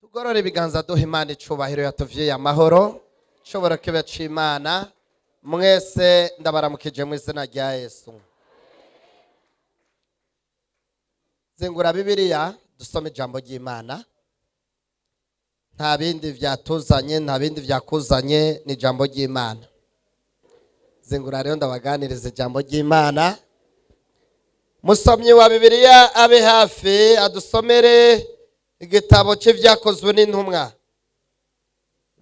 Tugorore ibiganza duha Imana icubahiro yatuvyiye amahoro. Nshobora kibe c'Imana. Mwese ndabaramukije mu izina rya Yesu. Zingura Bibiliya dusome ijambo ry'Imana. Nta bindi vyatuzanye, nta bindi vyakuzanye, ni ijambo ry'Imana. Zingura rero ndabaganiriza ijambo ry'Imana. Musomyi wa Bibiliya abe hafi adusomere igitabo c'Ivyakozwe n'Intumwa.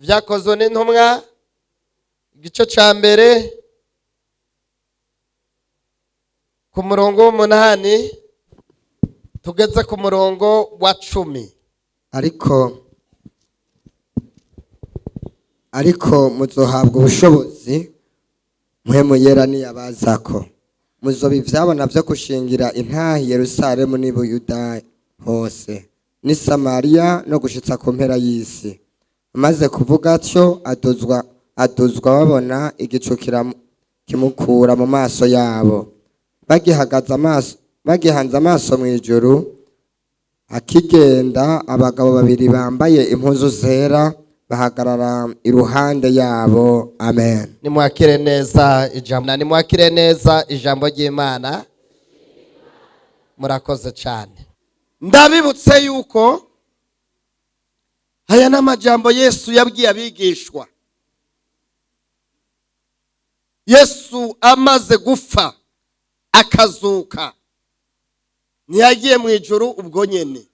Ivyakozwe n'Intumwa igice ca mbere ku murongo w'8 tugeze ku murongo wa 10. Ariko muzohabwa ubushobozi Mpwemu Yera niyabazako, muzoba ivyabona vyo gushingira intahe i Yerusalemu n'i Buyuda hose n'i Samariya no gushitsa ku mpera y'isi. Amaze kuvuga atyo aduzwa babona igicu kimukura mu maso yabo. Bagihanze amaso mw'ijuru, akigenda abagabo babiri bambaye impuzu zera bahagarara iruhande yabo. Amen. Nimwakire neza ijambo, nimwakire neza ijambo ry'Imana. Murakoze cyane. Ndabibutse yuko aya n'amajambo Yesu yabwiye abigishwa. Yesu amaze gupfa akazuka, ntiyagiye mu ijuru ubwo nyene.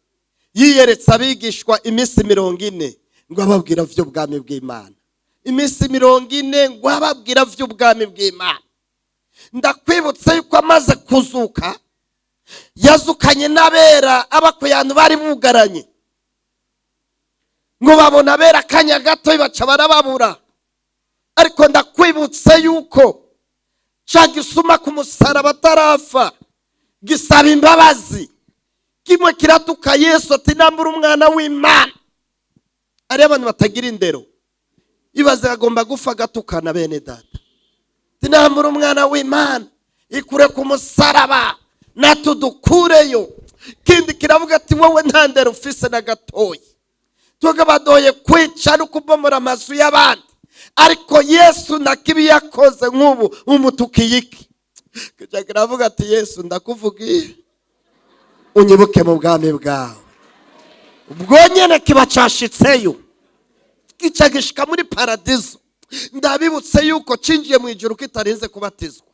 Yiyeretse abigishwa iminsi 40 ngo ababwira vy'ubwami bw'Imana. Iminsi 40 ngo ababwira vy'ubwami bw'Imana. Ndakwibutse yuko amaze kuzuka yazukanye n'abera abakuyantu bari bugaranye, ngo babona abera akanya gato baca barababura. Ariko ndakwibutse yuko ca gisuma ku musaraba atarafa gisaba imbabazi, kimwe kiratuka Yesu ati nambura umwana w'Imana. Ari abantu batagira indero, ibaze agomba gufa agatukana bene data. Tinambura umwana w'Imana, ikure ku musaraba natudukureyo. Kindi kiravuga ati wowe nta ndero ufise na gatoyi, twebwe badoye kwica no kubomora amazu y'abandi, ariko Yesu na kibi yakoze nk'ubu umutukiye iki? Kica kiravuga ati Yesu ndakuvugiye unyibuke mu bwami bwawe. Ubwo nyene kiba cashitseyo, kica gishika muri paradizo. Ndabibutse yuko cinjiye mu ijuru kitarinze kubatizwa,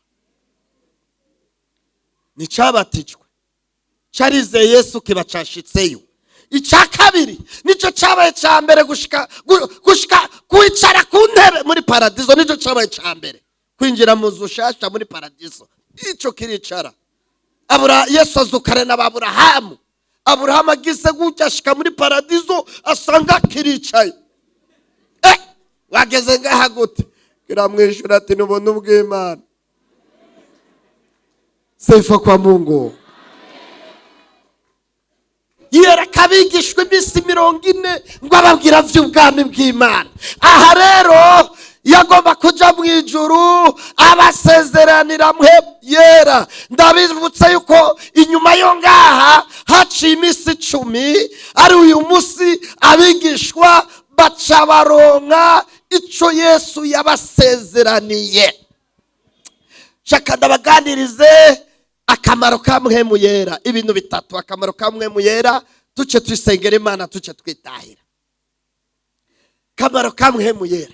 nticabatijwe, carizeye Yesu kiba cashitseyo. Ica kabiri nico cabaye ca mbere gushika kwicara ku ntebe muri paradizo, nico cabaye ca mbere kwinjira mu nzu nshasha muri paradizo. Ico kiricara Abura Yesu azukana na Aburahamu. Aburahamu agize gutya ashika muri paradizo asanga kiricaye. Wageze ngaha gute? Kiramwishura ati nubona ubw'Imana. Sifa kwa Mungu. Yereka abigishwa iminsi 40 ngo ababwira vy'ubwami bw'Imana. Aha rero yagomba kuja mu ijuru abasezeranira mwe yera. Ndabibutse yuko inyuma yo ngaha haciye iminsi 10, ari uyu munsi abigishwa baca baronka ico Yesu yabasezeraniye. Shaka ndabaganirize akamaro ka Mpwemu Yera, ibintu bitatu. Akamaro ka Mpwemu Yera, tuce twisengera Imana, tuce twitahira. Akamaro ka Mpwemu Yera,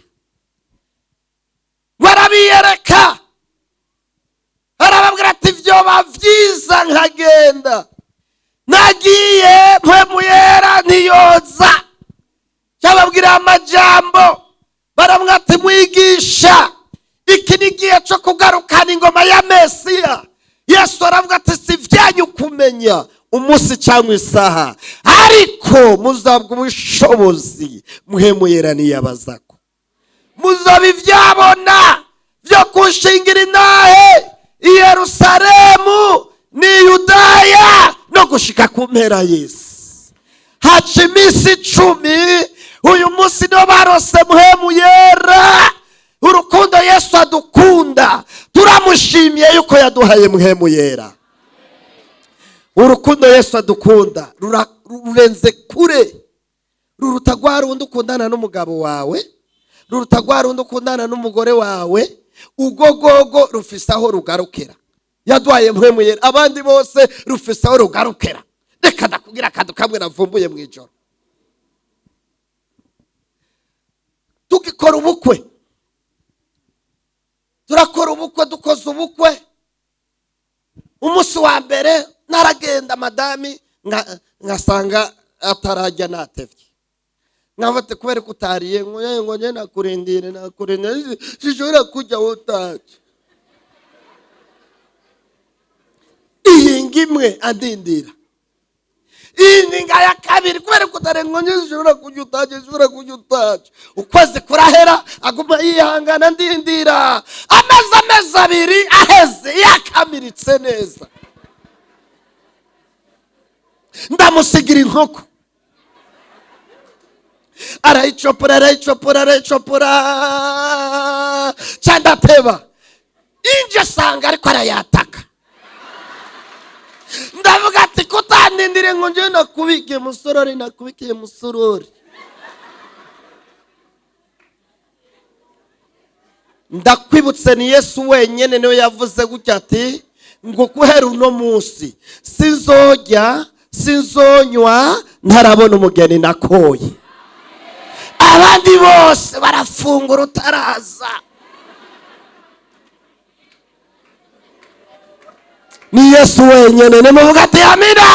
barabiyereka, arababwira ati vyoba vyiza nkagenda, nagiye Mpwemu Yera ntiyoza. Cyababwira amajambo, baramwati ati mwigisha, iki ni igihe cyo kugarukana ingoma ya Mesiya. Yesu aravuga ati si vyanyu kumenya umunsi cyangwa isaha, ariko muzabwa ubushobozi Mpwemu Yera niyabazako. Muzoba ivyabona vyo kushingira intahe i Yerusalemu n'i Yudaya no gushika ku mpera y'isi. Haca iminsi 10, uyu munsi niho barose Mpwemu Yera. Urukundo Yesu adukunda turamushimiye yuko yaduhaye Mpwemu Yera. Urukundo Yesu adukunda rurenze kure. Ruruta rwa rundi ukundana n'umugabo wawe, ruruta rwa rundi ukundana n'umugore wawe. Ugogogo rufise aho rugarukira. Yaduhaye Mpwemu Yera, abandi bose rufise aho rugarukira. Reka ndakubwira akantu kamwe navumbuye mu ijoro. Tugikora ubukwe, turakora ubukwe, dukoze ubukwe umunsi wa mbere naragenda madami ngasanga atarajya, natevye. Nkafate kubera ko utariye, ngo ngo njye nakurindire, nakurindire, sishobora kujya utaje. Iyi ngimwe andindira, iyi ninga ya kabiri, kubera ko utariye, ngo njye sishobora kujya utaje, sishobora kujya utaje. Ukwezi kurahera, aguma yihangana ndindira. Amezi 2 aheze, yakamiritse neza, ndamusigira inkoko, arayicopora, arayicopora, arayicopora, candateba inje asanga ariko arayataka. Ndavuga ati kutandindire ngo njye nakubikiye musorori, nakubikiye musorori. Ndakwibutse ni Yesu wenyene niwe yavuze gutya ati ngo guhera uno munsi sinzojya sinzonywa ntarabona umugeni nakoye. Abandi bose barafungura utaraza. Ni Yesu wenyene, nimuvuga ati amina.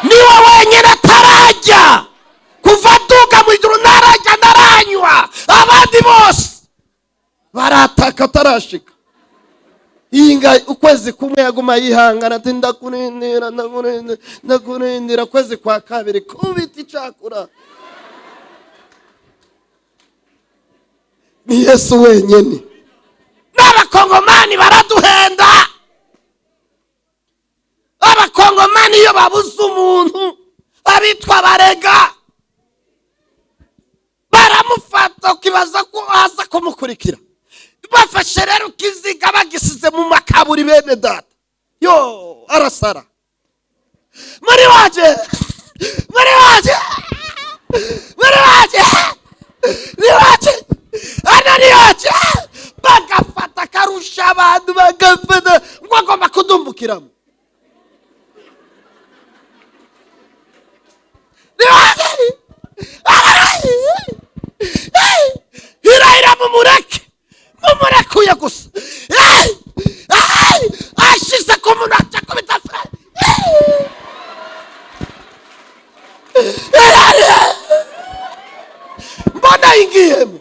Niwe wenyene atarajya kuva aduka mu ijuru, ntarajya ntaranywa. Abandi bose barataka atarashika. Inga ukwezi kumwe yaguma yihangana ati ndakurindira, ndakurindira, ndakurindira. Ukwezi kwa kabiri kubita icakura. Ni Yesu wenyene. N'abakongomani baraduhenda. Abakongomani iyo babuze umuntu abitwa barega baramufata, ukibaza ko aza kumukurikira. Bafashe rero kiziga bagisize mu makaburi bene data, yo arasara muri waje, muri waje, muri waje, muri waje, ana ni waje. Bagafata karusha abantu, bagafata ngo agomba kudumbukiramo. Hirahira mumureke, mumurekuye gusa. Ashize ku muntu aca kubita fre. Mbona ingiyemo,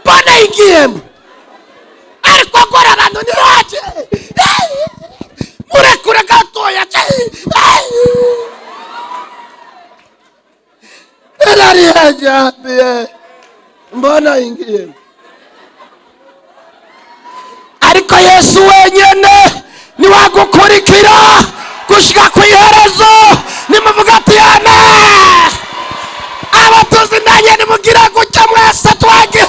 mbona ingiyemo, ariko agora abantu ntibaje. Murekure gatoya. Mbona ingiyemo. Ariko Yesu wenyene niwagukurikira gushika ku iherezo. Nimuvuga ati amen. Abatuzi nanjye nimugira gutya mwese twage.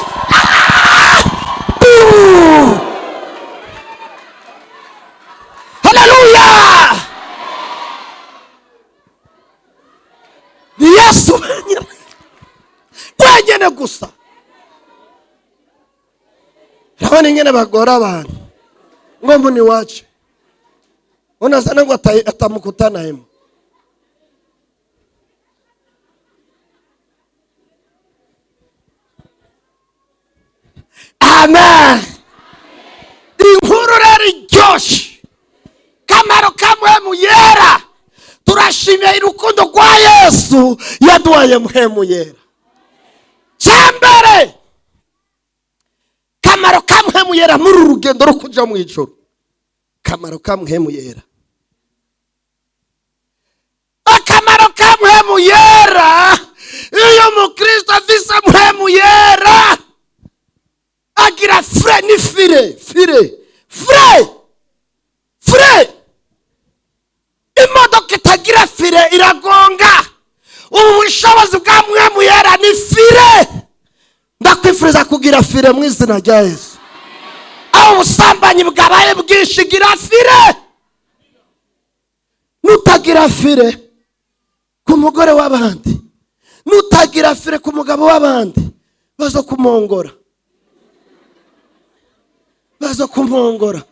Haleluya. Ni Yesu wenyene, wenyene gusa. Urabona ingene bagora abantu ngo mbuni wacu unazana ngo atamukutana hemo. Amen. Inkuru rero iryoshe, kamaro kamwe muyera. Turashimiye urukundo rwa Yesu yaduhaye Mpwemu Yera. Cyambere, kamaro ka Mpwemu Yera muri uru rugendo rwo kuja mu ijuru. Kamaro ka Mpwemu Yera, akamaro ka Mpwemu Yera. Iyo umukristo afise Mpwemu Yera agira fre ni fire, fire, fre, fre. Imodoka itagira fire iragonga. Ubu bushobozi bwa Mpwemu Yera ni fire. Ndakwifuriza kugira fire mu izina rya Yesu. Aho ubusambanyi bwabaye bwinshi, gira fire. Nutagira fire ku mugore w'abandi, nutagira fire ku mugabo w'abandi, bazo kumongora, bazo kumongora.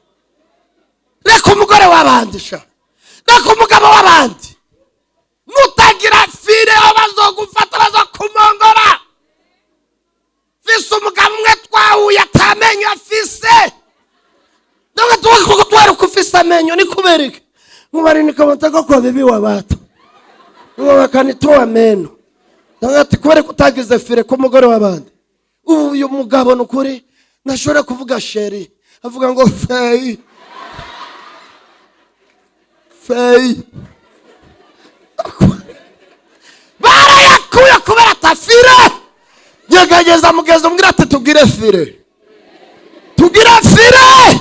Reka umugore w'abandi sha, reka umugabo w'abandi. Nutagira fire bazogufata, bazokumongora. Fise umugabo umwe twahuye atamenyo afise. Ntabwo tuba twereka ufise amenyo, ni kubera iki? Mubari nikamata kwa bibi wa watu ngo bakanitoa meno. Ntabwo ati kubera ko utagize fire ku mugore w'abandi. Ubu uyu mugabo ni ukuri ntashobora kuvuga chéri, avuga ngo feyi feyi. Barayakuye kubera atafire. Nyeganyeza mugezi umbwira ati tugire fire, tugire fire.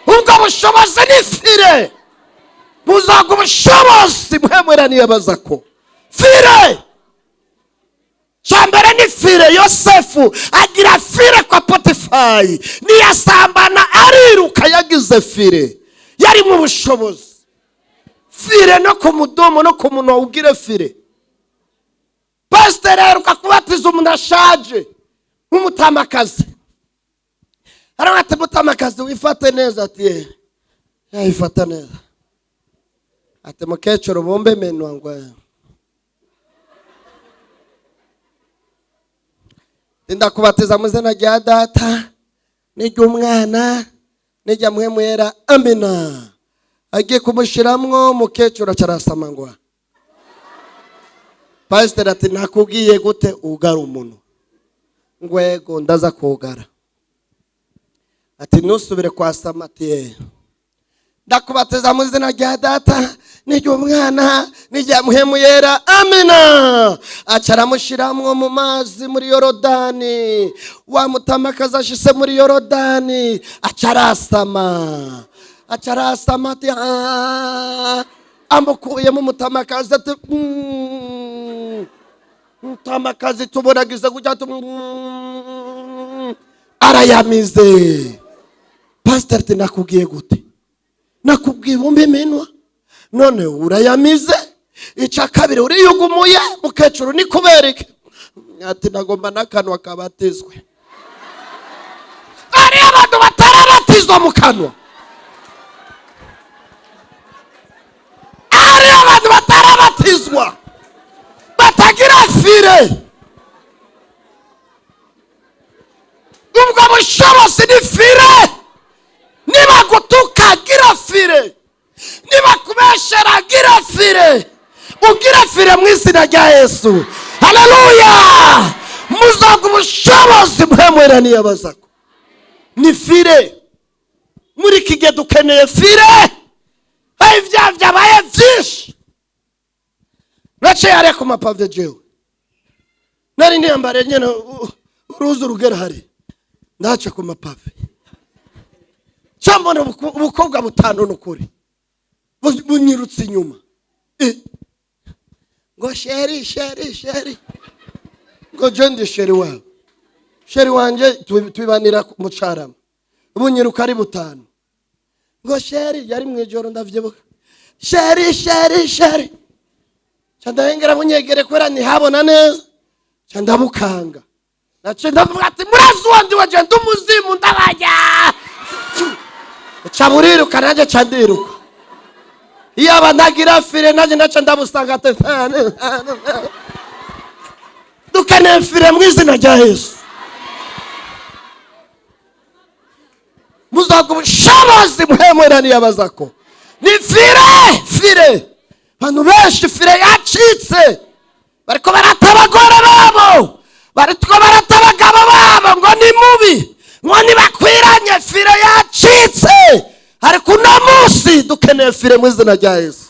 Ubwo bushobozi ni fire, buzaga ubushobozi. Muhemura niyabaza ko fire mbere ni fire. Yosefu agira fire kwa Potifari, niyasambana ariruka, yagize fire, yari mu bushobozi. Fire no ku mudomo no ku munwa, ugire fire. Pasiteri aheruka kubatiza umuntu ashaje nk'umutamakazi. Aravuga ati: "Mutamakazi, wifate neza." Ati: "Ye, yayifata neza." Ati: "Mukecuru, bumbe minwa." Ngo ndakubatiza mu izina rya Data n'iry'Umwana n'irya Mpwemu Yera, amina. Agiye kumushiramwo, umukecuru acarasama. Ngo pasiteri ati: "Nakubwiye gute ugara umuntu?" Ngwego ndaza kugara. Ati: "Ntusubire kwasama." Ati: "Ye, ndakubatiza mu izina rya Data n'iry'Umwana n'irya Mpwemu Yera, amina." Aca aramushiramwo mu mazi muri Yorodani. Wa mutamakazi ashise muri Yorodani, aca arasama, aca arasama. Ati: "Ah." Amukuyemo, umutamakazi ati: Mutamakazi tubonagize gutya." Ati: Arayamize. Pasiteri ati: "Nakubwiye gute? Nakubwiye ubumbe iminwa, none urayamize. Icya kabiri uriyugumuye, mukecuru, ni kubera iki?" Ati: "Nagomba n'akanwa kabatizwe." Hariyo abantu batarabatizwa mu kanwa, hariyo abantu batarabatizwa batagira fire. Ubwo bushobozi ni fire. Nibagutuka gira fire, nibakubeshera gira fire, ugire fire mu izina rya Yesu. Haleluya! Muzaga ubushobozi muhemwera niyabazako ni fire. Muri iki gihe dukeneye fire. Aho ibyaha byabaye byinshi, naciye hariya ku mapave, jewe nari niyambariye nyine uruzi rugera hari, ndaca ku mapave, cyambona ubukobwa butanu n'ukuri bunyirutse inyuma. Ngo chéri, chéri, chéri. Ngo je ndi chéri wawe? Chéri wanje tubibanira mu Carama. Bunyiruka ari butanu ngo chéri. Yari mu ijoro, ndavyibuka. Chéri, chéri, chéri. Ca ndahengera bunyegere kubera ntihabona neza, ca ndabukanga. Naciye ndavuga ati: "Murazi uwo ndi we? Ndi umuzimu, ndabarya." Ca buriruka, nanjye ca ndiruka. Iyaba ntagira fire, nanjye naca ndabusanga. Ati: "Dukeneye fire mu izina rya Yesu." Muzaga ubushobozi muhemura niyabaza ko ni fire, fire. Abantu benshi fire yacitse, bariko barata abagore babo, bariko barata abagabo babo, ngo ni mubi, ngo nibakwiranye. Fire yacitse, ariko uno munsi dukeneye fire mu izina rya Yesu.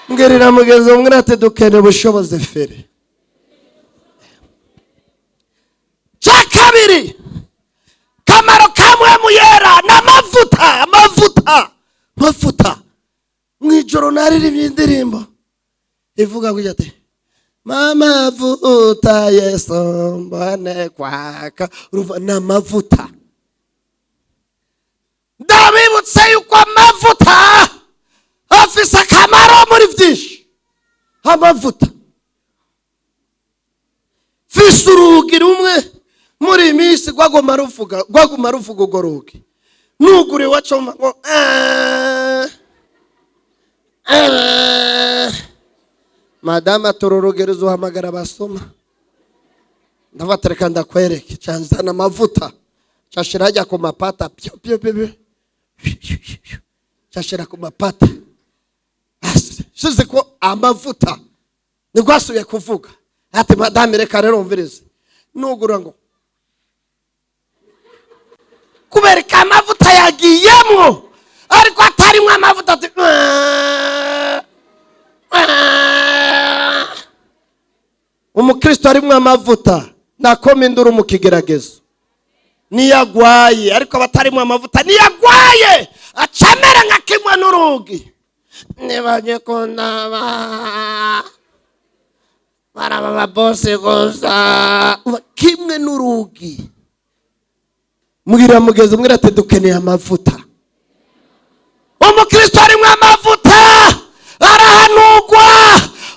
Mbwirira mugenzi umwe ati: "Dukeneye ubushobozi, fire." Cya kabiri, kamaro kamwe muyera ni amavuta, amavuta, amavuta. Mu ijoro naririmbye indirimbo ivuga gutya ati: "Mamavuta Yesu mbone kwaka." Urumva ni amavuta. Ndabibutse yuko amavuta afise akamaro muri byinshi. Amavuta. Fise urugi rumwe muri iyi minsi rwaguma ruvuga, rwaguma ruvuga. Urwo rugi nugure iwacu wumva ngo "Ah, ah." Madamu atora urugi, ruzuhamagara abasoma. Ndavuga, reka ndakwereke. Canzana amavuta, cashira hajya ku mapata, pyo pyo pyo pyo, cashira ku mapata. Sizi ko amavuta nibwo asubiye kuvuga, ati: "Madamu, reka rero wumvirize." Nugura ngo kubera ko amavuta yagiyemwo, ariko atarimwo amavuta, ati "Ah, ah." Umukristo arimwo amavuta nakoma induru mu kigeragezo niyo agwaye, ariko abatarimo amavuta niyo agwaye acamera nka kimwe n'urugi. Nibajye kundaba, baraba ababosi gusa. Uba kimwe n'urugi. Mbwira mugezi, mbwira ati: "Dukeneye amavuta." Umukristo arimo amavuta arahanugwa,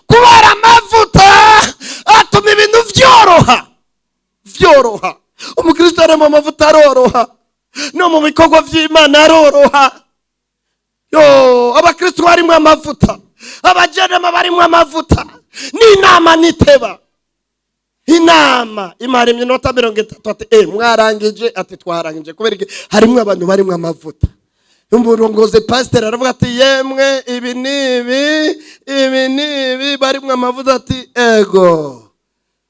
kubera amavuta atuma ibintu byoroha, byoroha. Umukristo arimo amavuta aroroha, no mu bikorwa by'Imana aroroha. Yo, abakristo barimo amavuta, abajenama barimo amavuta, n'inama niteba. Inama imara iminota 30, ati: "Eh, mwarangije?" Ati: "Twarangije." Kubera iki? Harimo abantu barimo amavuta. Umurongozi pasiteri aravuga ati: "Yemwe, ibi ni ibi, ibi ni ibi." Barimo amavuta, ati: "Ego."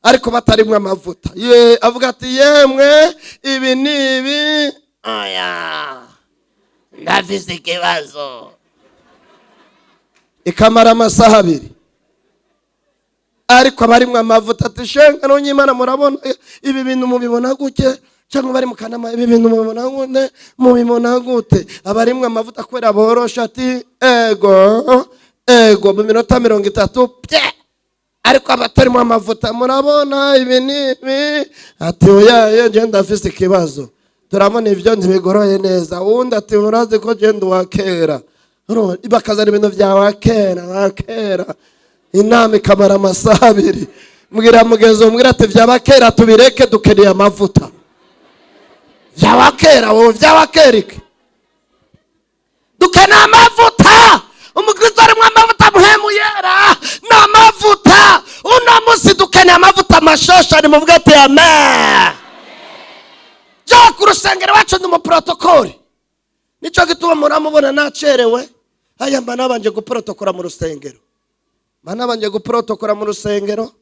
Ariko batarimo amavuta ye, avuga ati: "Yemwe, ibi ni ibi." "Oya, ndafise ikibazo." Ikamara amasaha 2. Ariko abarimwo amavuta ati: "Shenga n'Imana, murabona ibi bintu mubibona gute?" Cyangwa bari mu kanama: "Ibi bintu mubibona gute? Mubibona gute?" Abarimwo amavuta, kubera borosha, ati: "Ego, ego," mu minota 30 pye. Ariko abatarimo amavuta: "Murabona ibi ni ibi?" Ati: "Oya, ye ngenda ndafise ikibazo, turabona ibyo ntibigoroye neza." Uwundi ati: "Urazi ko genda uwa kera." Urumva, bakazana ibintu bya wa kera, wa kera. Inama ikamara amasaha 2. Mbwira mugenzi, mbwira ati: "Byaba kera tubireke, dukeneye amavuta." Byaba kera, wowe byaba kera iki? Dukeneye amavuta. Umukristo arimo amavuta, muhemu yera ni amavuta. Uno munsi dukeneye amavuta mashasha. Ni muvuge ati: "Amen." Byo ku rusengero iwacu ni umuprotokoli, nicyo gituma muramubona nacerewe. Aya, mba nabanje guprotokora mu rusengero, mba nabanje guprotokora mu rusengero,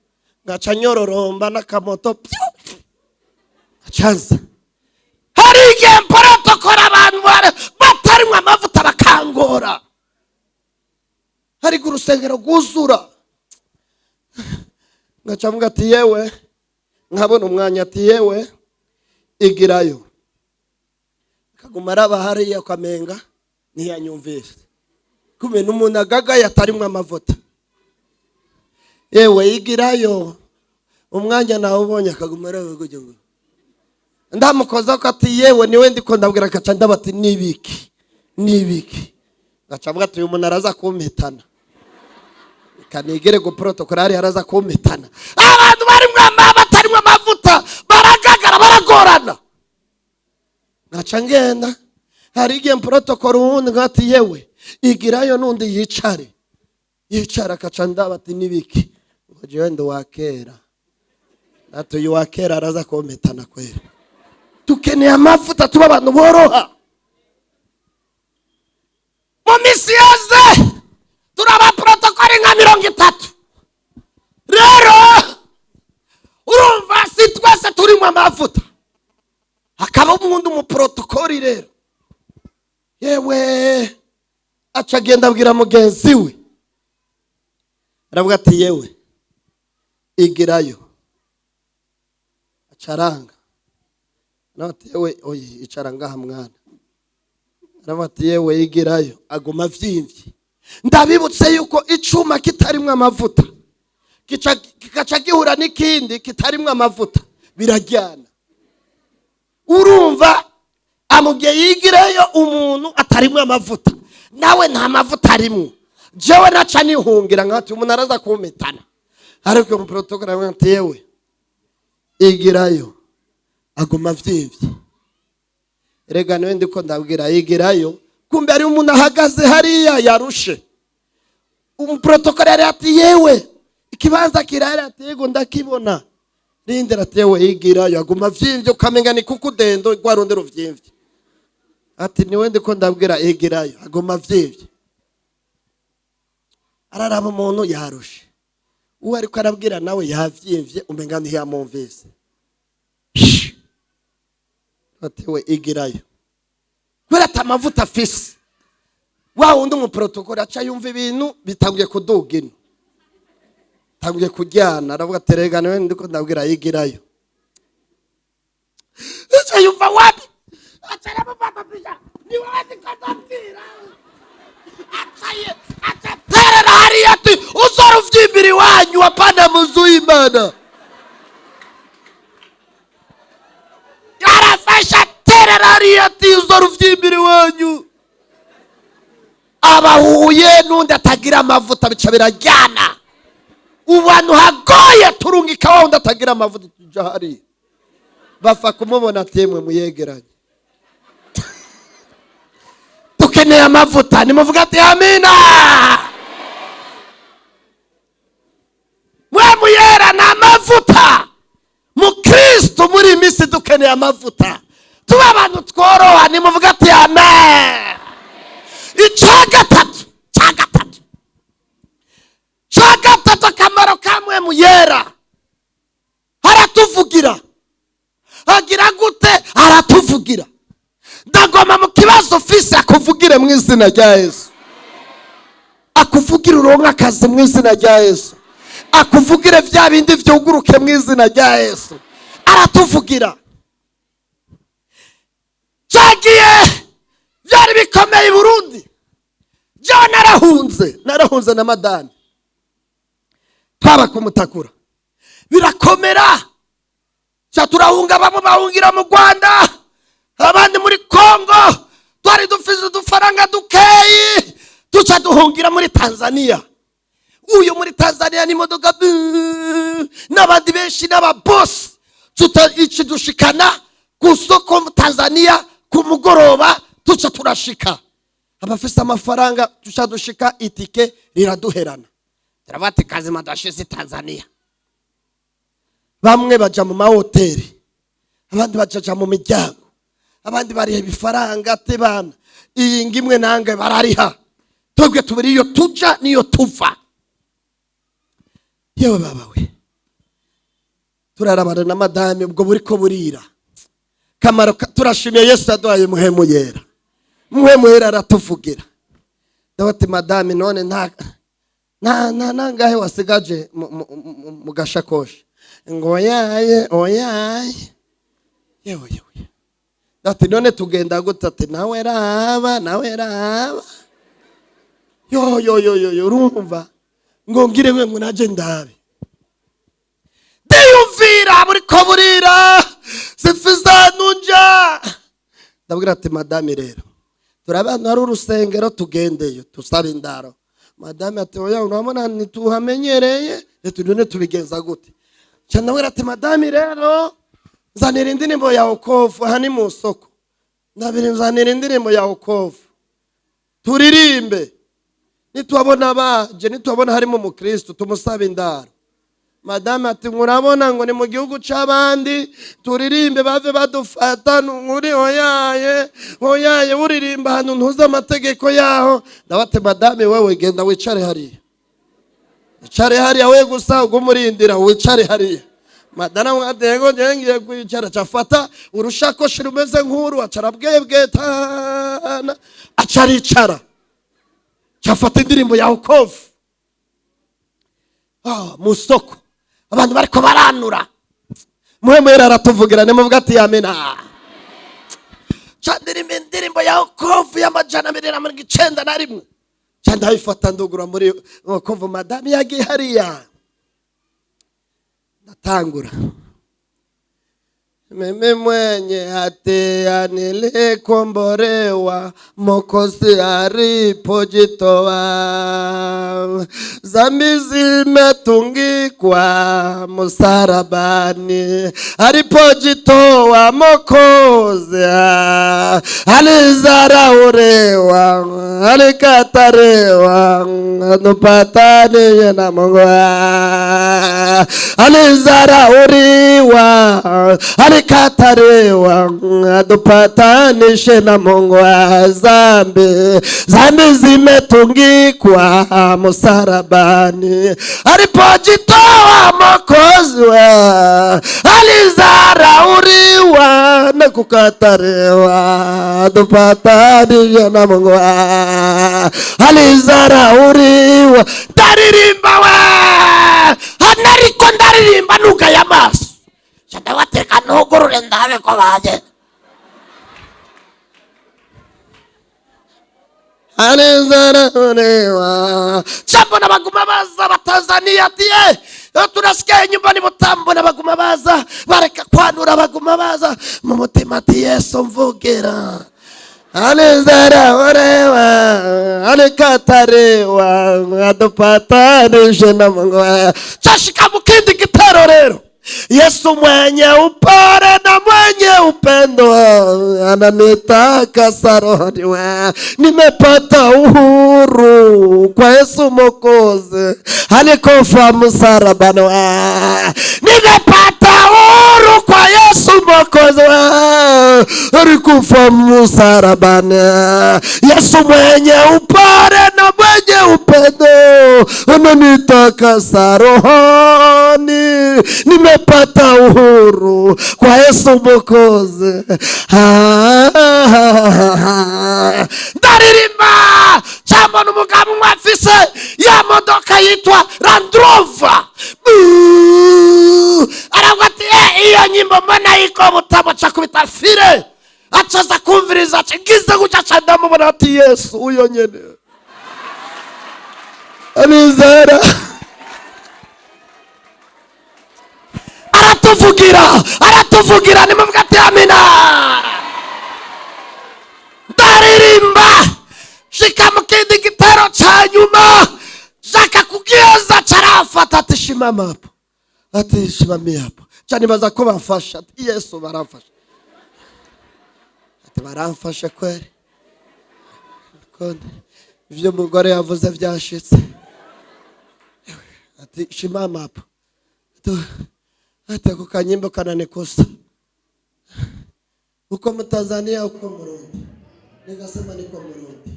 ngaca nyororomba n'akamoto pyu, acanza. Hari igihe mprotokora abantu batarimwo amavuta bakangora. Hari igihe urusengero rwuzura, ngaca mvuga ati: "Yewe," nkabona umwanya, ati: "Yewe, igirayo." Akaguma araba hariya, ukamenga ntiyanyumvise. Kumbe n'umuntu agagaye atarimwo amavuta. "Yewe, igirayo." Umwanya nawe ubonye, akaguma araba gutya ngo ndamukoza ko, ati: "Yewe, niwe ndiko ndabwira." Agaca ndaba ati: "Nibiki, nibiki?" Gaca avuga ati: "Uyu muntu araza kumpitana, kanigere guprotokora hariya, araza kumpitana." Abantu barimwo batarimwo amavuta baragagara, baragorana. Ngaca ngenda. Hari igihe mprotokora uwundi, ngati: "Yewe, igirayo." N'undi yicare, yicara, akaca ndaba ati: "Nibiki?" Ngo: "Jewe ndi uwa kera." Ati: "Uyu wa kera araza kumpitana." Kwera dukeneye amavuta, tuba abantu boroha. Mu minsi yose turaba protokoli nka 30. Rero urumva si twese turimo amavuta, hakaba umuntu umuprotokoli. Rero yewe, aca agenda abwira mugenzi we, aravuga ati: "Yewe, igirayo." Aca aranga nawe, ati: "Yewe, oye, icara ngaha mwana." Aravuga ati: "Yewe, igirayo." Aguma avyimvye. Ndabibutse yuko icuma kitarimwo amavuta kikaca gihura n'ikindi kitarimwo amavuta, birajyana. Urumva amubwiye yigireyo, umuntu atarimwo amavuta nawe nta mavuta arimwo. Jewe naca nihungira nkati umuntu araza kumpitana, ariko umuprotokole aravuga ati: "Yewe, igirayo." Aguma avyivye. Rega niwe ndiko ndabwira, yigirayo. Kumbe hari umuntu ahagaze hariya yarushe. Umuprotokole yari ati: "Yewe, ikibanza kirahari?" Ati: "Yego, ndakibona." Rindira. Ati: "Yewe, yigirayo." Aguma avyimvye, ukamenga ni kukudendo rwa rundi ruvyimvye. Ati: "Niwe ndiko ndabwira, yigirayo." Aguma avyimvye, araraba umuntu yarushe, uwo ariko arabwira nawe yavyimvye, umenga ntiyamumvise. Ati: "We, igirayo." Kubera ati amavuta afise, wa wundi umuprotokole aca yumva ibintu bitanguye kuduga ino, tanguye kujyana. Aravuga ati: "Rega niwe ndiko ndabwira, yigirayo." Aca yumva wapi, aca aramufata ati: "Ni wowe ndiko ndabwira." Aca aterera hariya ati: "Uzora uvyimbira iwanyu, hapana mu nzu y'Imana." Arafashe, aterera hariya ati: "Uzora uvyimbira iwanyu." Abahuye n'undi atagira amavuta, bica birajyana. Ubu hantu hagoye, turungika wa wundi atagira amavuta, tuja hariya. Bapfa kumubona ati: "Mwe muyegeranye, dukeneye amavuta." Nimuvuga ati: "Amina." Mwe muyera ni amavuta. Mukristo, muri iyi minsi dukeneye amavuta, tuba abantu tworoha. Nimuvuga ati: "Amen." Icya gatatu, cya gatatu, cya gatatu, akamaro kamwe muyera: aratuvugira. Agira gute? Aratuvugira. Ndagoma mu kibazo ufise akuvugire mu izina rya Yesu. Akuvugire uronke akazi mu izina rya Yesu. Akuvugire bya bindi byuguruke mu izina rya Yesu. Aratuvugira. Cyagiye byari bikomeye i Burundi. Byo narahunze, narahunze na madame, twaba kumutakura birakomera. Cya turahunga, bamwe bahungira mu Rwanda, abandi muri Kongo. Twari dufite udufaranga dukeyi, duca duhungira muri Tanzania. Uyu muri Tanzania n'imodoka n'abandi benshi n'ababosi, ici dushikana ku soko Tanzania ku mugoroba. Tuca turashika, abafise amafaranga tuca dushika, itike riraduherana. Turavuga ati: "Kazima dushize Tanzania." Bamwe baja mu mahoteli, abandi bajaja mu miryango, abandi bariha ibifaranga. Ati: "Bana, iyi ngimwe nange." Barariha, twebwe tubiri iyo tuja niyo tuva. Yewe baba we, turarabana na madame, ubwo buriko burira. Kamaro turashimiye Yesu yaduhaye Muhemu Yera. Muhemu Yera aratuvugira. Ndabati: "Madame, none nta nangahe wasigaje mu gashakoshi?" Ngo: "Oyaye, oyaye." Yewe yewe, ati: "None tugenda gute?" Ati: "Nawe raba, nawe raba." Yo yo yo yo yo, urumva ngo ngire we ngo naje ndabe. Ndiyumvira buriko burira, sifise nunja. Ndabwira ati: "Madame, rero turi hari urusengero, tugendeyo tusabe indaro." Madame ati: "Oya, urabona ntituhamenyereye." Reka none tubigenza gute? Nca ndabwira ati: "Madame, rero nzanira indirimbo ya okovu." Aha ni mu soko. Ndabiri: "Nzanira indirimbo ya okovu turirimbe. Nitubabona baje, nitubabona harimo umukristo, tumusaba indaro." Madame ati: "Murabona ngo ni mu gihugu c'abandi, turirimbe bave badufata nkuri." "Oyaye, oyaye, uririmba ahantu ntuzi amategeko yaho." Ndabate: "Madame, wewe genda wicare hariya, wicare hariya we gusa ugumurindira, wicare hariya." Madame ati: "Yego, njyewe ngiye kwicara." Aca urushakoshi rumeze nk'uru, aca arabwebwetana, aca aricara, aca afata indirimbo ya okovu. Mu soko abantu bariko baranura. Muhemu Yera aratuvugira. Nimuvuga ati: "Amena." Ca ndirimba indirimbo ya okovu y'291. Ca ndayifata, ndugura muri okovu. Madame yagiye hariya, ndatangura. Mimi mwenye hatia nilikombolewa, Mwokozi alipojitoa. Zambi zimetungikwa msalabani, alipojitoa Mwokozi alizarauliwa, alikataliwa, tupatane na Mungu. Alizarauliwa, alikataliwa, tupatanishe na Mungu. Zambi zimetungikwa msalabani, alipojitoa Mwokozi alizarauliwa na kukataliwa, tupatanishe na Mungu. Alizarauliwa. Ndaririmba we hano, ariko ndaririmba nugaye amaso, ndabateka ntugurure ndabe ko baje. Alizarauliwa. Jambo na baguma baza Abatanzania ati eh, tunasikia nyumbani Butambo, na baguma baza bareka kwanura, baguma baza mu mutima ati Yesu mvugira. Alizarauliwa, alikataliwa, adupatanishe na Mungu. Chashika mu kindi gitero rero. Yesu mwenye upole na mwenye upendo ananitaka saroni, nimepata uhuru kwa Yesu Mwokozi alikufa msalabani. Nimepata uhuru kwa Yesu Mwokozi alikufa msalabani. Yesu mwenye upole na mwenye upendo ananitaka rohoni, nimepata uhuru kwa Yesu Mwokozi. Ndaririmba cyangwa n'umugabo umwe afise ya modoka yitwa Land Rover, aravuga ati iyo nyimbo mbona iko Butamo, aca kubita fire, acaza kumviriza, aca ngize gutya, aca ndamubona ati Yesu uyo nyene alizara aratuvugira, aratuvugira, nimuvuga ati amina. Ndaririmba shika mu kindi gitero ca nyuma, shaka kugeza carafata ati shimama hapo, ati shimamia hapo, canibaza ko bamfasha, ati Yesu baramfasha, ati baramfasha kweli, ivyo umugore yavuze vyashitse, ati shimama hapo, ati ako kanyimbo kananikosa, uko Mtanzania uko Murundi? Nikasema niko Murundi.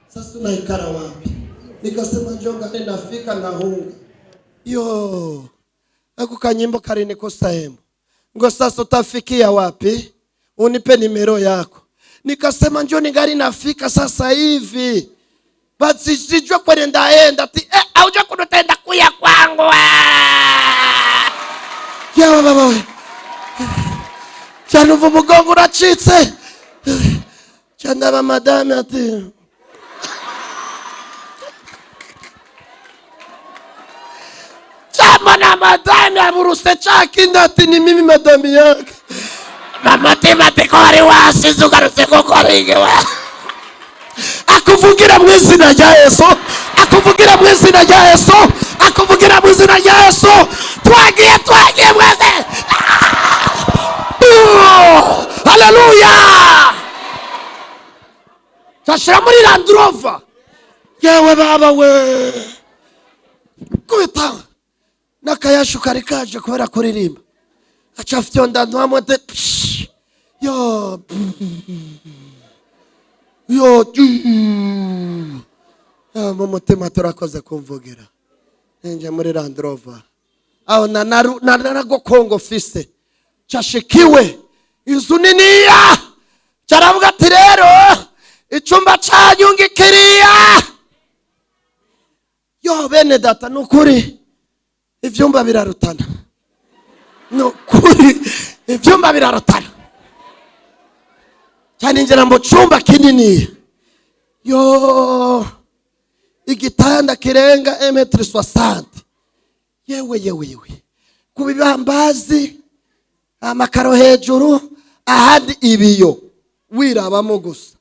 Sasa unaikara wapi? Nikasema njonga nafika na hunga. Yo, ako kanyimbo kalinikosa hemo. Ngo sasa utafikia wapi? Unipe nimero yako. Nikasema njoo ningali nafika sasa hivi. Basi sijua kwenye ndaenda. Ati haujua kunutenda kuya kwangu. Ya baba we. Chanuvu mugongo uracitse. Chandaba madame ati chama na madame aburuse chakindi ati ni mimi madame yake. Mama tikori wasize ugarutse gukora igiwe. Akuvugira mu izina rya Yesu, akuvugira mu izina rya Yesu, akuvugira mu izina rya Yesu. Twagiye, twagiye mwese. Haleluya. Tashira muri Land Rover. Yewe baba we. Kubita nakayashu kari kaje kubera kuririmba. Aca fyonda ntwamote. Yo. Yo. Mu mutima turakoze kumvugira. Nje muri Land Rover. Aho na narago Kongo fise. Chashikiwe inzu niniya. Caravuga ati rero icumba canyu ngikiriya. Yo bene data nukuri ivyumba birarutana. Nukuri ivyumba birarutana. Cyane injira mu cumba kinini. Yo igitanda kirenga 1.60 m. Yewe yewe yewe. Ku bibambazi Amakaro hejuru, ahandi ibiyo, wirabamo gusa.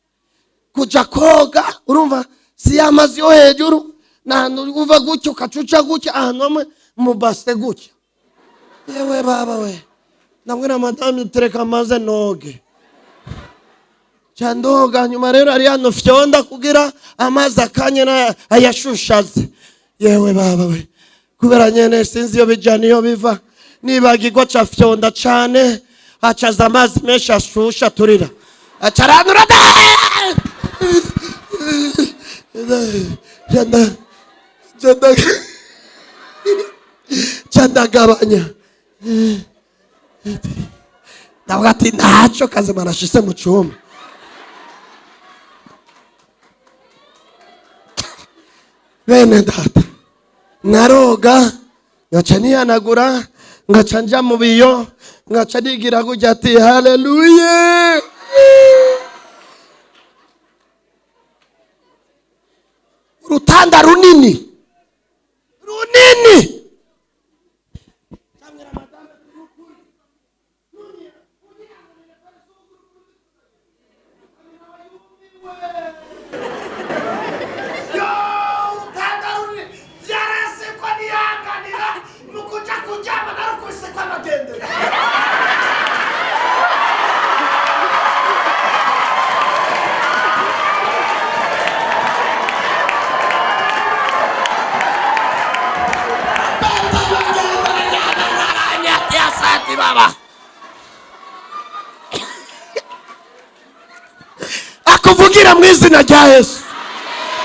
Kuja koga, urumva si ya mazi yo hejuru, n'ahantu uva gutya ukacuca gutya, ahantu hamwe mu base gutya. Yewe baba we, ndabwira madamu, tereka maze noge. Ca ndoga. Nyuma rero ari hano fyonda kugira amazi akanye ayashushaze. Yewe baba we, kubera nyene sinzi iyo bija niyo biva, nibagirwa, ca fyonda cane, acaza amazi menshi ashusha turira, acaranura. Ca ndagabanya, ndavuga ati ntaco kazima nashise mu cumba. Bene data, naroga, ngaca nihanagura, ngaca nja mu biyo, ngaca nigira gutya ati haleluya. Urutanda runini runini. Urutanda runini byarasekwa, nihanganira mu kuja kuryama narukubise kw'amagendera. Baba akuvugira mu izina rya Yesu,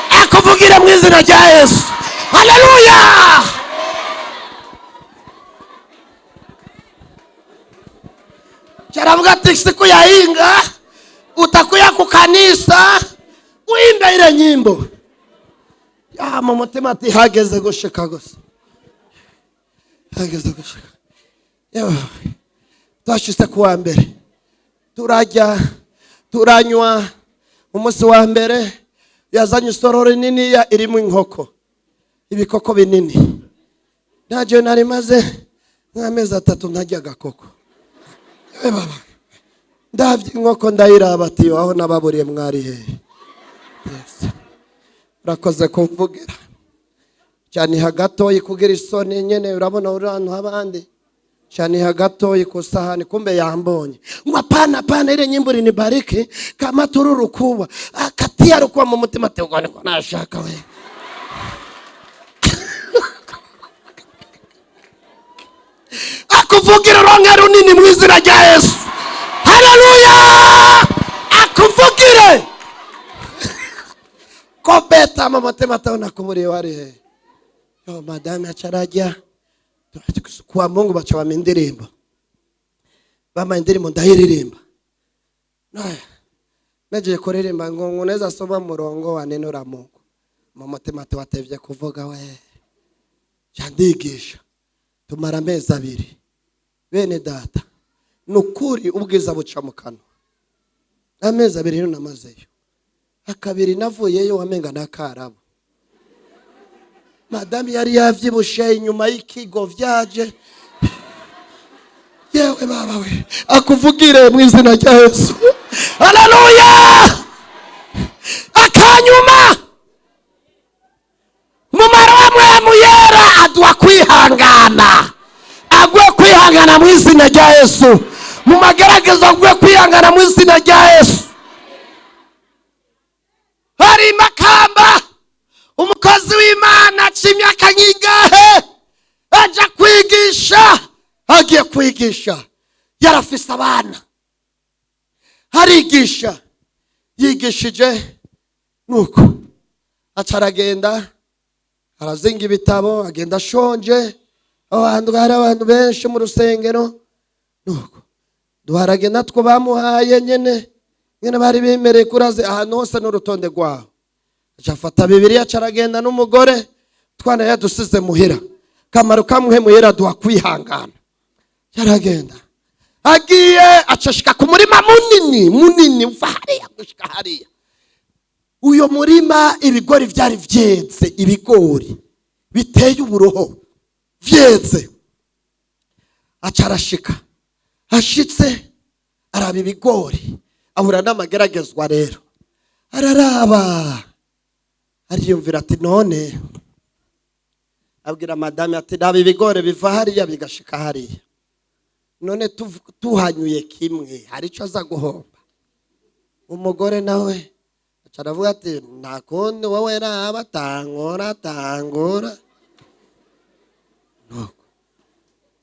akuvugira mu izina rya Yesu. Haleluya! Charavuga ati siku ya inga utakuya kukanisa uimbe ile nyimbo ya mu mutima, ati hageze gushika gusa, hageze gushika. Yewe, twashitse kuwa mbere, turajya, turanywa. Umunsi wa mbere yazanye isorori nini ya irimo inkoko, ibikoko binini. Ntacyo nari maze nk'amezi 3 ntarya agakoko. Yewe baba, ndavye inkoko ndayiraba, ati aho nababuriye mwari hehe? Yes. Urakoze kumvugira cyane hagatoyi kugira isoni nyene, urabona uri ahantu h'abandi cyane hagatoyi ku sahani. Kumbe yambonye ngo apana, apana, ile nyimbo ilinibariki kama tururu kubwa akatia rukuwa mu mutima, ati ubwo niko nashaka we. Akuvugira uronke runini mu izina rya Yesu. Haleluya! Akuvugire ko beta mu mutima atabona kuburiye wari he. Yo madame acarajya kuwa Mungu, baca bama indirimbo, bama indirimbo, ndayiririmba. Nagiye kuririmba ngo nguneza soma murongo wa neno la Mungu, mu mutima ati watevye kuvuga we. Ca ndigisha, tumara amezi 2. Bene data, nukuri ubwiza buca mu kanwa. Amezi 2 rero namazeyo, akabiri navuyeyo wamenga nakarabo. Madame yari yavyibushe inyuma y'ikigo vyaje. Yewe baba we, akuvugire mu izina rya Yesu. Haleluya! Akanyuma, mumaro wa Mpwemu Yera aduha kwihangana, aguhe kwihangana mu izina rya Yesu. Mu magerageza aguhe kwihangana mu izina rya Yesu. Hari makamba umukozi w'Imana aca imyaka nyingahe aja kwigisha, agiye kwigisha yarafise abana, arigisha, yigishije nuko aca aragenda arazinga ibitabo, agenda ashonje. Aho hantu hari abantu benshi mu rusengero, nuko duharage natwo bamuhaye nyene nyene bari bemereye kuraze ahantu hose n'urutonde rwaho. Aca afata Bibiliya, aca aragenda n'umugore, twana yadusize muhira. Kamaro kamwe muhira duha kwihangana. Yaragenda agiye, acashika ku murima munini munini, uva hariya gushika hariya. Uyo murima ibigori vyari vyeze, ibigori biteye uburoho vyeze. Aca arashika Ashitse araba ibigori, ahura n'amageragezwa. Rero araraba, ariyumvira ati none, abwira madame ati: "Raba, ibigori biva hariya bigashika hariya, none tuhanyuye kimwe hari icyo aza guhomba?" Umugore nawe aca aravuga ati: "Nta kundi, wowe raba, tangura tangura." Nuko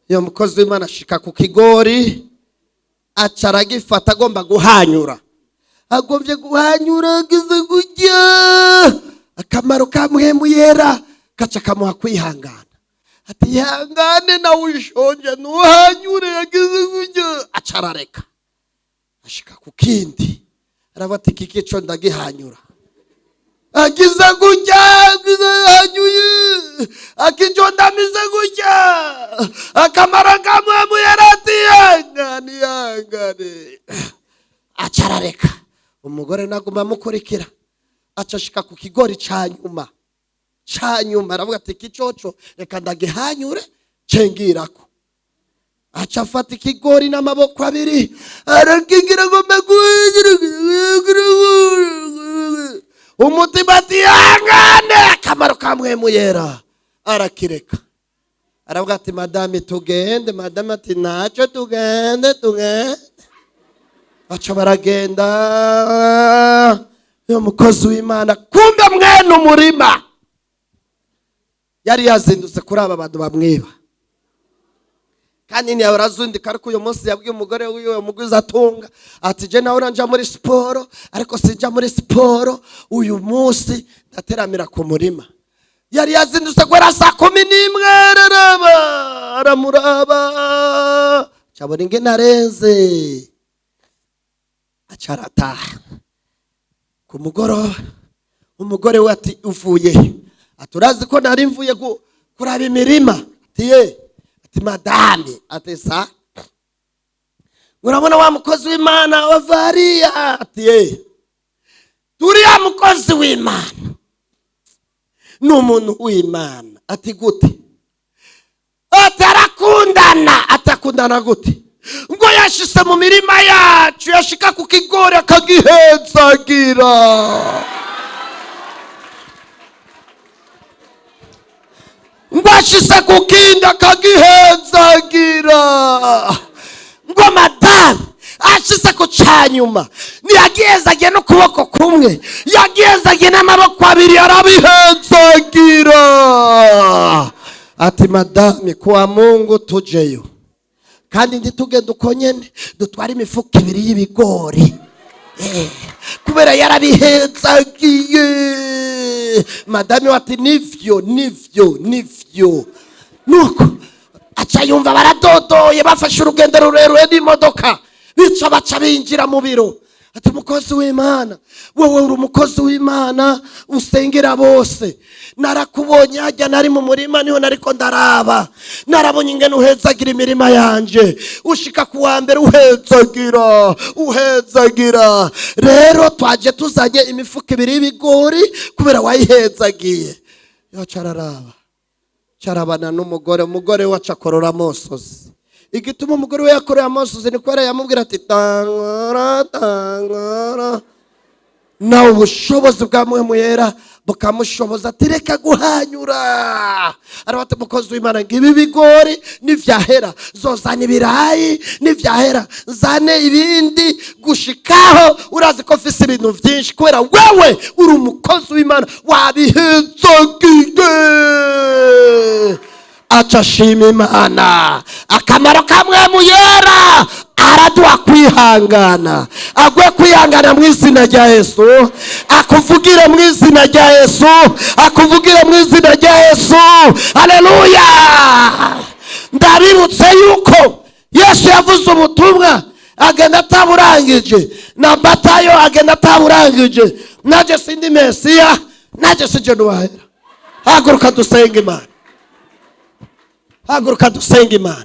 iyo mukozi w'Imana ashika ku kigori, aca aragifata, agomba guhanyura, agombye guhanyura, agize gutya, akamaro ka Mpwemu Yera kaca kamuha kwihangana, ati: "Ihangane, nawe ushonje, ntuhanyure." Yagize gutya, aca arareka, ashika ku kindi, aravuga ati: "Iki kico ndagihanyura." Agize gutya, agize hanyuye, akijondamize gutya, akamaro ka Mpwemu Yera ati: "Ihangane, ihangane." Aca arareka. Umugore naguma amukurikira, aca ashika ku kigori ca nyuma ca nyuma, aravuga ati: "Ikicoco reka ndagihanyure cengirako." Aca afata ikigori n'amaboko abiri, arakigira ngo umutima ati: "Ihangane." Akamaro ka Mpwemu Yera, arakireka, aravuga ati: "Madame, tugende." Madame ati: "Ntacyo, tugende, tugende." Baca baragenda. Uyo mukozi w'Imana, kumbe mwene umurima yari yazindutse kuri aba bantu bamwiba, kandi ntiyahora azundika. Ariko uyu munsi yabwiye umugore wiwe muguzi atunga ati: "Je nawe nja muri siporo, ariko sinja muri siporo uyu munsi, ndateramira ku murima." Yari yazindutse guhera saa 11, araraba, aramuraba, cabona ingene arenze, aca arataha. Ku mugoroba umugore we ati: "Uvuye he?" Ati: "Urazi ko nari mvuye kuraba imirima." Ati: "Ye." Ati: "Madame." Ati: "Sa urabona wa mukozi w'Imana wavariya?" Ati: "Ye, turiya mukozi w'Imana ni umuntu w'Imana." Ati: "Gute?" Ati: "Arakundana." Ati: "Akundana gute?" Ngo yashise mu mirima yacu, yashika ku kigori akagihezagira. Ngo ashise ku kindi akagihezagira. Ngo madamu ashise ku canyuma ntiyagihezagiye n'ukuboko kumwe, yagihezagiye n'amaboko abiri, arabihezagira. Ati: "Madame, kuwa Mungu tujeyo, kandi ntitugende uko nyene, dutware imifuka ibiri y'ibigori." Kubera yarabihezagiye. Madame ati: "Nivyo, nivyo, nivyo." Nuko aca yumva baradodoye, bafashe urugendo rurerure n'imodoka, bica baca binjira mu biro. Ati: "Umukozi w'Imana, wowe uri umukozi w'Imana usengera bose. Narakubonye hajya nari mu murima, niho nariko ndaraba, narabonye ingene uhezagira imirima yanje, ushika ku wa mbere uhezagira, uhezagira. Rero twaje tuzanye imifuka ibiri y'ibigori kubera wayihezagiye." Yaca araraba, carabana n'umugore. Umugore we aca akorora amosozi. Igituma umugore we yakoreye amosozi ni kubera yamubwira ati: "Tangara, tangara." Nawe ubushobozi bwa Mpwemu Yera bukamushoboza ati: "Reka guhanyura." Arabata: "Umukozi w'Imana, ngo ibi bigori nivyahera zozana ibirayi, nivyahera zane ibindi, gushikaho urazi ko mfise ibintu vyinshi, kubera wewe uri umukozi w'Imana wabihezagiye." Aca ashima Imana. Akamaro ka Mpwemu Yera, araduha kwihangana. Agwe kwihangana mu izina rya Yesu. Akuvugire mu izina rya Yesu, akuvugire mu izina rya Yesu. Haleluya! Ndabibutse yuko Yesu yavuze ubutumwa agenda ataburangije, na Matayo agenda ataburangije. Naje sindi Mesiya, naje sije nuwahera. Haguruka dusenga Imana, haguruka dusenga Imana.